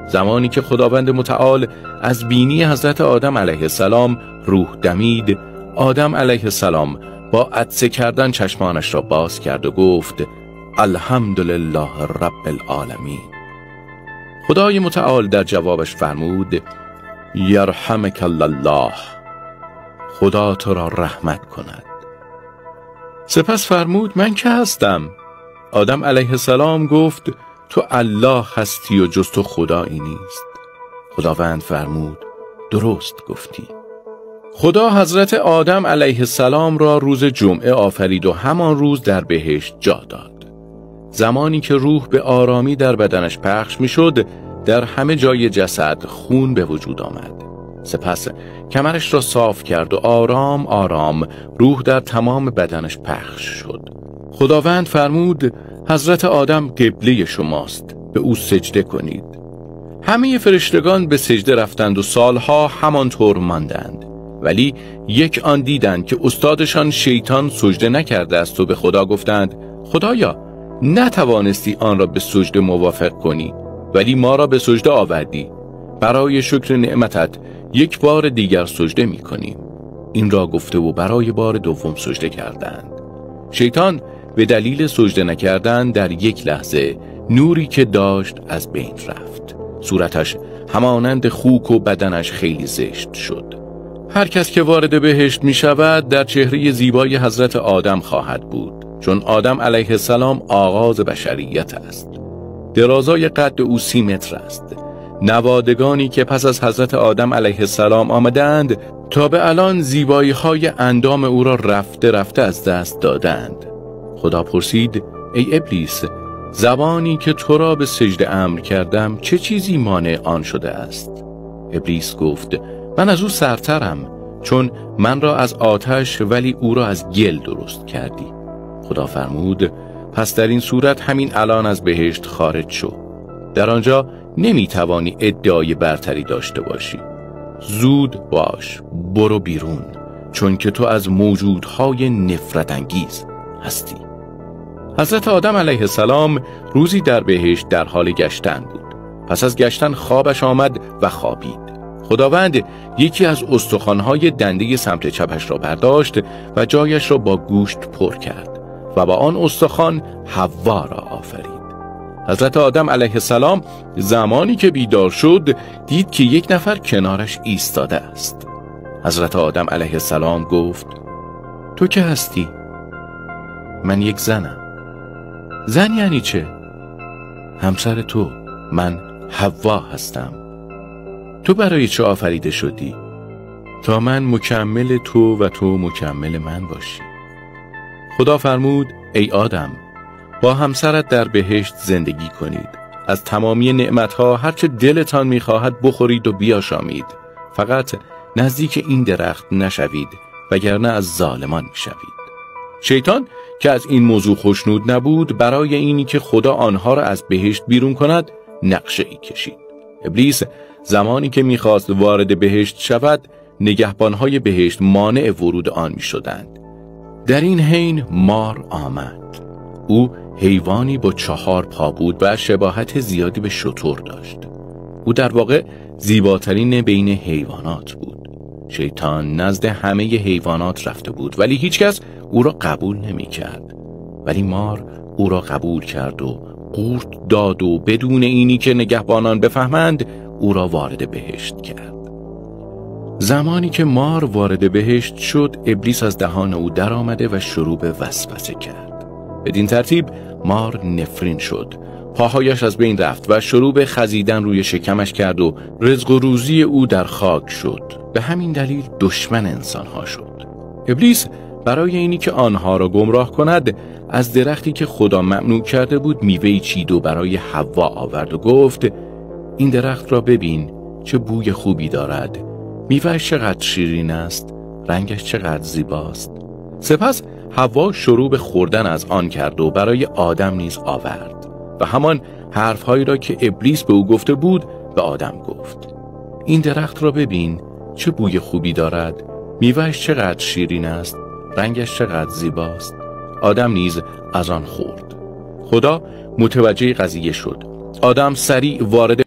زمانی که خداوند متعال از بینی حضرت آدم علیه السلام روح دمید، آدم علیه السلام با عطسه کردن چشمانش را باز کرد و گفت الحمدلله رب العالمین. خدای متعال در جوابش فرمود یرحمک الله، خدا تو را رحمت کند. سپس فرمود من که هستم؟ آدم علیه السلام گفت تو الله هستی و جز تو خدایی نیست. خداوند فرمود درست گفتی. خدا حضرت آدم علیه السلام را روز جمعه آفرید و همان روز در بهشت جا داد. زمانی که روح به آرامی در بدنش پخش می شد، در همه جای جسد خون به وجود آمد. سپس کمرش را صاف کرد و آرام آرام روح در تمام بدنش پخش شد. خداوند فرمود حضرت آدم قبله شماست، به او سجده کنید. همه فرشتگان به سجده رفتند و سالها همانطور ماندند. ولی یک آن دیدند که استادشان شیطان سجده نکرده است و به خدا گفتند خدایا نتوانستی آن را به سجده موافق کنی، ولی ما را به سجده آوردی. برای شکر نعمتت یک بار دیگر سجده می کنیم. این را گفته و برای بار دوم سجده کردند. شیطان به دلیل سجده نکردن در یک لحظه نوری که داشت از بین رفت. صورتش همانند خوک و بدنش خیلی زشت شد. هر کس که وارد بهشت می شود در چهره زیبای حضرت آدم خواهد بود، چون آدم علیه السلام آغاز بشریت است. درازای قد او 30 متر است. نوادگانی که پس از حضرت آدم علیه السلام آمدند تا به الان زیبایی های اندام او را رفته رفته از دست دادند. خدا پرسید ای ابلیس، زبانی که تو را به سجده امر کردم چه چیزی مانع آن شده است؟ ابلیس گفت من از او سرترم، چون من را از آتش ولی او را از گل درست کردی. خدا فرمود پس در این صورت همین الان از بهشت خارج شو. در آنجا نمیتوانی ادعای برتری داشته باشی. زود باش، برو بیرون، چون که تو از موجودهای نفرت انگیز هستی. حضرت آدم علیه السلام روزی در بهشت در حال گشتن بود. پس از گشتن خوابش آمد و خوابید. خداوند یکی از استخوان‌های دنده سمت چپش را برداشت و جایش را با گوشت پر کرد و با آن استخوان حوا را آفرید. حضرت آدم علیه السلام زمانی که بیدار شد دید که یک نفر کنارش ایستاده است. حضرت آدم علیه السلام گفت تو که هستی؟ من یک زنم. زن یعنی چه؟ همسر تو، من حوا هستم. تو برای چه آفریده شدی؟ تا من مکمل تو و تو مکمل من باشی. خدا فرمود ای آدم، با همسرت در بهشت زندگی کنید. از تمامی نعمتها هرچه دلتان میخواهد بخورید و بیاشامید. فقط نزدیک این درخت نشوید وگرنه از ظالمان میشوید. شیطان که از این موضوع خوشنود نبود، برای اینی که خدا آنها را از بهشت بیرون کند نقشه ای کشید. ابلیس زمانی که میخواست وارد بهشت شود، نگهبانهای بهشت مانع ورود آن میشدند. در این حین مار آمد. او حیوانی با 4 پا بود و شباهت زیادی به شتر داشت. او در واقع زیباترین بین حیوانات بود. شیطان نزد همه حیوانات رفته بود، ولی هیچکس او را قبول نمی کرد. ولی مار او را قبول کرد و قورت داد و بدون اینی که نگهبانان بفهمند او را وارد بهشت کرد. زمانی که مار وارد بهشت شد، ابلیس از دهان او در آمده و شروع به وسوسه کرد. بدین ترتیب مار نفرین شد، پاهایش از بین رفت و شروع به خزیدن روی شکمش کرد و رزق و روزی او در خاک شد. به همین دلیل دشمن انسانها شد. ابلیس برای اینی که آنها را گمراه کند، از درختی که خدا ممنوع کرده بود میوه‌ای چید و برای حوا آورد و گفت این درخت را ببین، چه بوی خوبی دارد، میوه‌اش چقدر شیرین است، رنگش چقدر زیباست. سپس حوا شروع به خوردن از آن کرد و برای آدم نیز آورد و همان حرفهایی را که ابلیس به او گفته بود به آدم گفت. این درخت را ببین، چه بوی خوبی دارد، میوه‌اش چقدر شیرین است، رنگش چقدر زیباست. آدم نیز از آن خورد. خدا متوجه قضیه شد. آدم سریع وارد